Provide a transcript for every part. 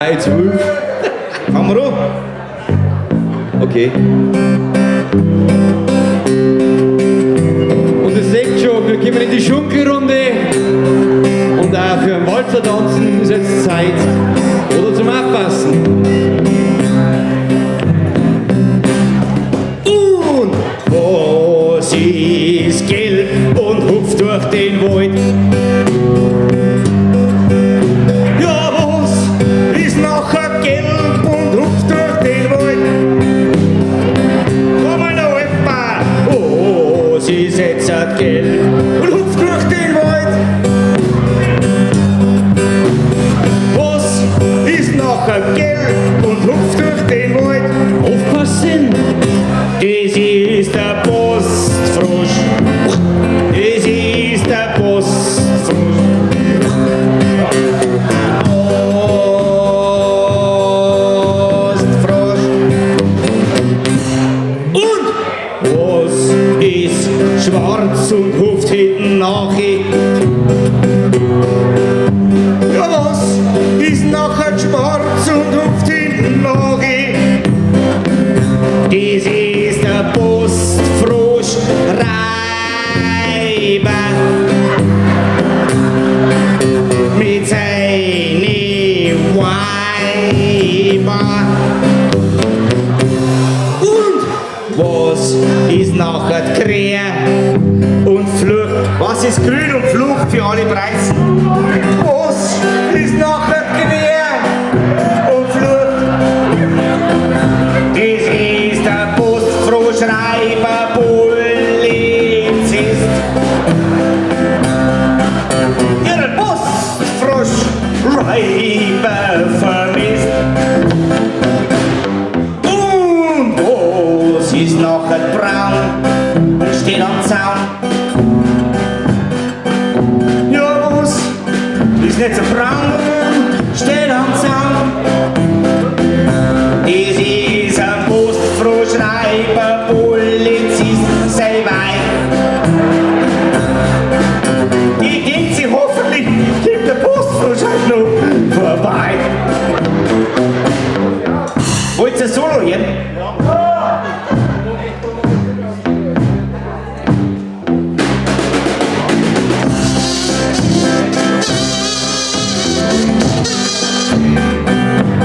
3, 12. Fangen wir an. Okay. Und ihr seht schon, wir kommen in die Schunkelrunde. Und auch für einen Walzer tanzen ist jetzt Zeit. Oder zum Aufpassen. Und was ist gelb und hupft durch den Wald? Ja, was ist nachher gelb und hupft durch den Wald? Komm mal noch etwa. Was ist jetzt gelb und hupft durch den Wald? Was ist nachher gelb und hupft durch den Wald? Aufpassen! Das ist der Postfrosch. Das ist der Postfrosch. Postfrosch. Und was ist schwarz und hupft hinten nach? Ja, was ist nachher schwarz und hupft hinten nach? Das ist der Postfroschreiber mit seinen Weiber. Und was ist nachher Krähe und Flucht? Was ist grün und Flucht für alle Preise? Was ist nachher Krähe und Flucht? Das ist der Postfroschreiber Polizist. Ja, der Postfroschreiber vermisst. Und was ist nachher braun und steht am Zaun? Ja, was ist nicht so braun und steht am Zaun? Das ist ein Postfroschreiber, Polizist, sei Weib. Die denkt sich hoffentlich, kommt der Postfrosch heute noch vorbei. Wollt ihr ein Solo hören?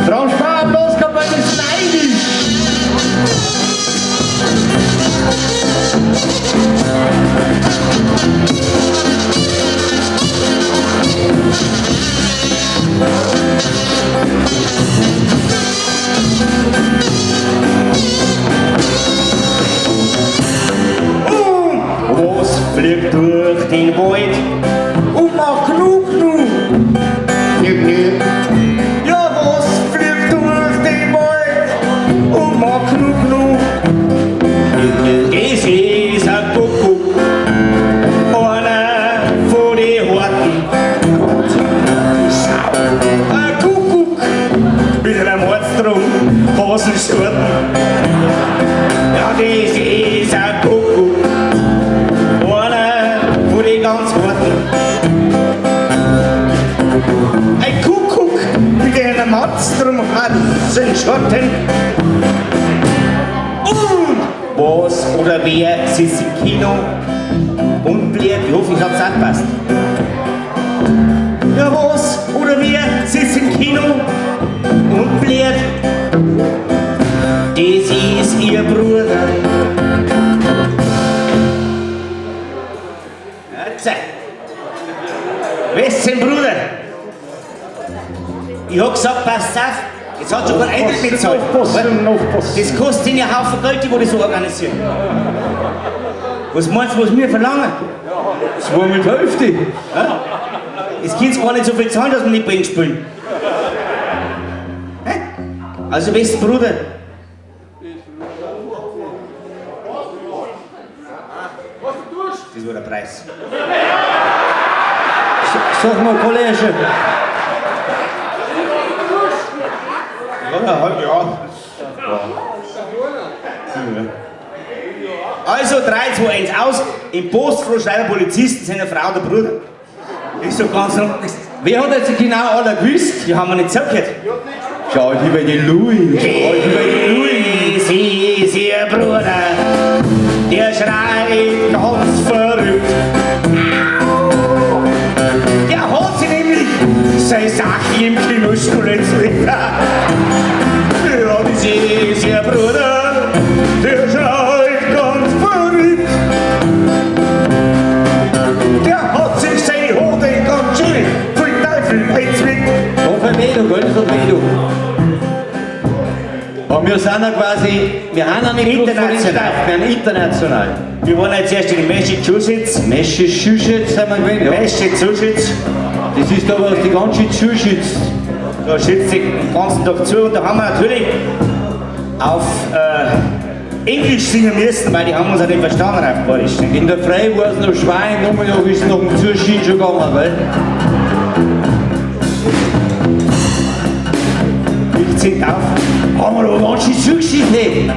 Drum spar bloß kein bisschen neidisch. Und was fliegt durch den Wald und macht gnu gnu? Gnu gnu. Ja, was fliegt durch den Wald und macht gnu gnu? Das ist ein Kuckuck, einer von den Horten. Ein Kuckuck mit einem Horstrum, Hasenschurten. Ja, das ist ein Kuckuck, einer von den ganz Harten. Ein Kuckuck mit einem Monstrum Hasenschurten. Und was oder wer sitzt im Kino und blärt? Ich hoffe, ich hab's angepasst. Ja, was oder wer sitzt im Kino und blärt? Das ist ihr Bruder. Jetzt. Wer ist sein Bruder? Ich hab gesagt, passt auf, jetzt hat schon kein Eintritt bezahlt. Aufpassen, aufpassen. Das kostet ihnen einen Haufen Geld, die wo das so organisieren. Was meinst du, was wir verlangen? 2 mit Hälfte. Ja? Es könnt gar nicht so viel zahlen, dass wir nicht bei ihnen spielen. Hä? Also, besten Bruder. Das war der Preis. Sag mal, Kollege. Ja, halt, ja. Also 3, 2, 1 aus. Im Postfroschreiber Polizisten sind eine Frau und der Bruder. Ist so ganz. Wer hat jetzt genau alle gewusst? Die haben wir nicht zugehört. Schau über die Louis, schau über die Louis. Das ist ihr Bruder, der schreit ganz verrückt. Der hat sich nämlich seine Sache im Kinostuhl entzwickt. Ja, das ist ihr Bruder, der schreit ganz verrückt. Der hat sich seine Hode ganz schön voll Teufel entzwickt. Da für weh, du, gell, das hat weh, du. Aber wir sind ja quasi, wir haben ja nicht bloß von den International. Stadt, wir sind international. Wir waren jetzt erst in Massachusetts. Massachusetts sind wir gewesen, ja. Massachusetts. Das ist da, was die ganz schön zuschützt. Da schützt sich den ganzen Tag zu und da haben wir natürlich auf Englisch singen müssen, weil die haben uns ja nicht verstanden auf Bayerisch. ne? In der Frei war es noch Schwein, Nachmittag ist es noch um Zuschieden schon gegangen, gell? Ich zieht auf. Haben wir aber ganz schön zugeschieden, hey.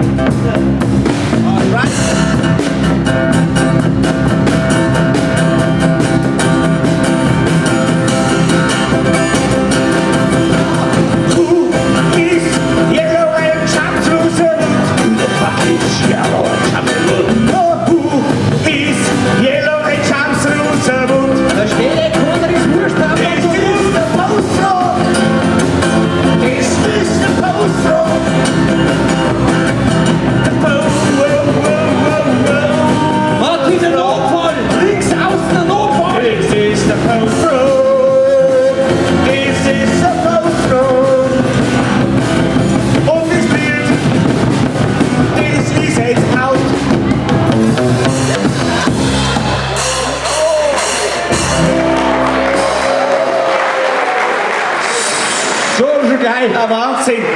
Who is yellow and translucent? Who the fuck is yellow and translucent? Oh, who is yellow and translucent? Da steht eh keiner, ist wurscht, aber This is the post-rock. This is the post-rock. The post. Was ist ein Notfall? Links außen ein Notfall! This is the post-rock. This is the post-rock. Und das Lied, das ist jetzt out. So, schon geil. Wahnsinn.